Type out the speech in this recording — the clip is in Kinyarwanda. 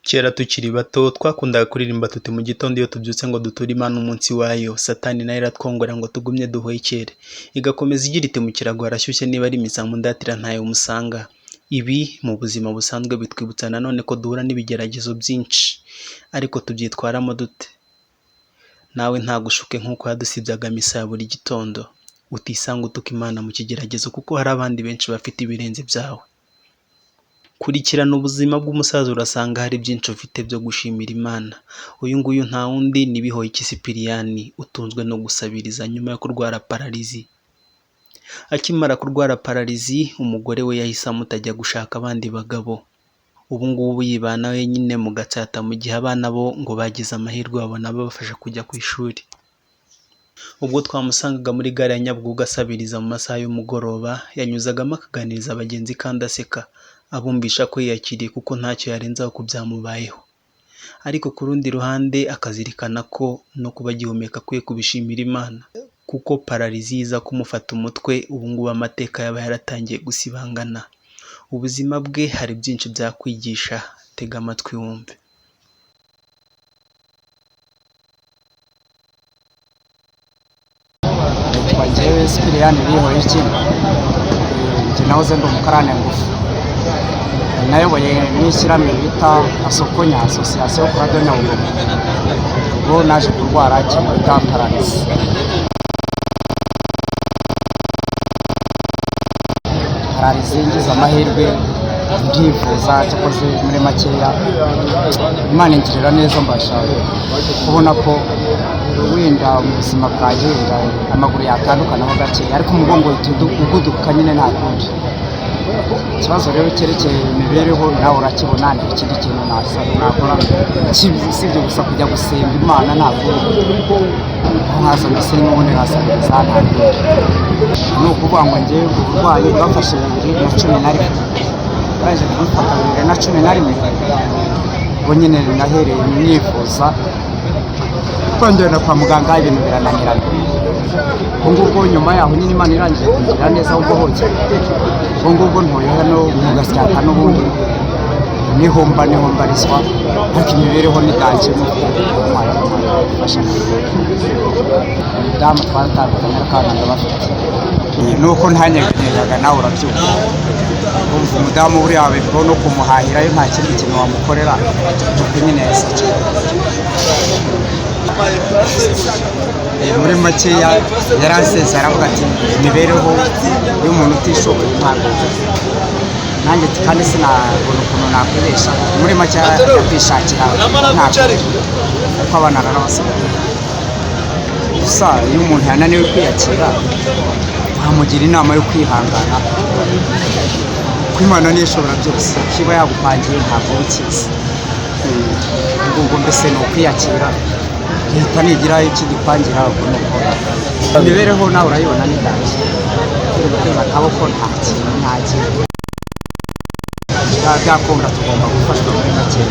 Kera tukiri bato twakundaga kuririmba tuti mu gitondo iyo tubyutse ngo duture Imana umunsi wayo, Satani nayo iratwongorera ngo tugumye duhwekere. Igakomeza igira iti mu kirago harashyushye niba ari imisambi ndatira ntayo musanga. Ibi mu buzima busanzwe bitwibutsa nanone ko duhura n'ibigeragezo byinshi, ariko tubyitwaramo dute? Nawe ntagushuke nk'uko yadusibyaga misa ya buri gitondo, utisanga utuka Imana mu kigeragezo kuko hari abandi benshi bafite ibirenze ibyawe. Kurikirana ubuzima bw'umusaza urasanga hari byinshi ufite byo gushimira Imana. Uyu nguyu nta wundi ni Bihoyiki Sipiriyani utunzwe no gusabiriza nyuma yo kurwara pararizi. Akimara kurwara pararizi umugore we yahise amuta ajya gushaka abandi bagabo. Ubu ngubu yibana wenyine mu Gatsata mu gihe abana bo ngo bagize amahirwe babona ababafasha kujya ku ishuri. Ubwo twamusangaga muri gare ya Nyabugogo asabiriza mu masaha y'umugoroba, yanyuzagamo akaganiriza abagenzi kandi aseka, abumvisha ko yiyakiriye kuko ntacyo yarenzaho ku byamubayeho. Ariko ku rundi ruhande akazirikana ko no kuba agihumeka akwiye kubishimira Imana, kuko pararizi iza kumufata umutwe ubu ngubu amateka yaba yaratangiye gusibangana. Ubuzima bwe hari byinshi byakwigisha, tega amatwi wumve. Nitwa njyewe Sipiriyani Bihoyiki, njye nahoze ndi umukarani ngufu, nayoboye n'ishyirahamwe bita Asokonya Asosiyasiyo Kurado Nyabugogo, ubwo naje kurwara ikintu bita pararizi. Pararizi ngize amahirwe ndivuza, cyakoze muri makeya Imana ingirira neza mbasha kubona ko wenda mu buzima bwanjye wenda amaguru yatandukanaho gakeya, ariko umugongo uhita uguduka nyine nta kundi. Ikibazo rero cyerekeye imibereho nawe urakibona, nta kindi kintu nakora usibye gusa kujya gusenga Imana nta kundi. Nkaza mbese n'ubundi nkasabiriza nta kundi. Ni ukuvuga ngo njyewe uburwayi bwafashe 2011, barangije kumufata 2011, ubwo nyine nahereye myivuza kongera kwa muganga ibintu birananirana. Ubwo ngubwo nyuma yaho nyine Imana irangije kungirira neza ahubwo hose, ubwo ngubwo ntuye hano mu Gasyata n'ubundi niho mba niho mbarizwa, ariko imibereho ni dange mufasha. Umudamu twaratandukanye ariko abana ndabafite, nuko ntanyeganyegaga nawe urabyumva. Urumva umudamu buriya wabikora no kumuhahirayo nta kindi kintu wamukorera, nuko nyine yahise acika. Muri makeya yaransezeye aravuga ati imibereho y'umuntu utishoboye ntabwo nanjye kandi sinabona ukuntu nakwibesha, muri make ajya kwishakira ntabwo, ariko abana narabasigaye. Gusa iyo umuntu yananiwe kwiyakira wamugira inama yo kwihangana, kuko Imana niyo ishobora byose, icyo iba yagupangiye ntabwo uba ukizi. Ubwo mbese ni ukwiyakira, leta nigira icyo idupangira ubwo ni uko. Imibereho nawe urayibona ni dange, turi guteza akaboko nta kintu nta kintu. Byakunda tugomba gufashwa muri make.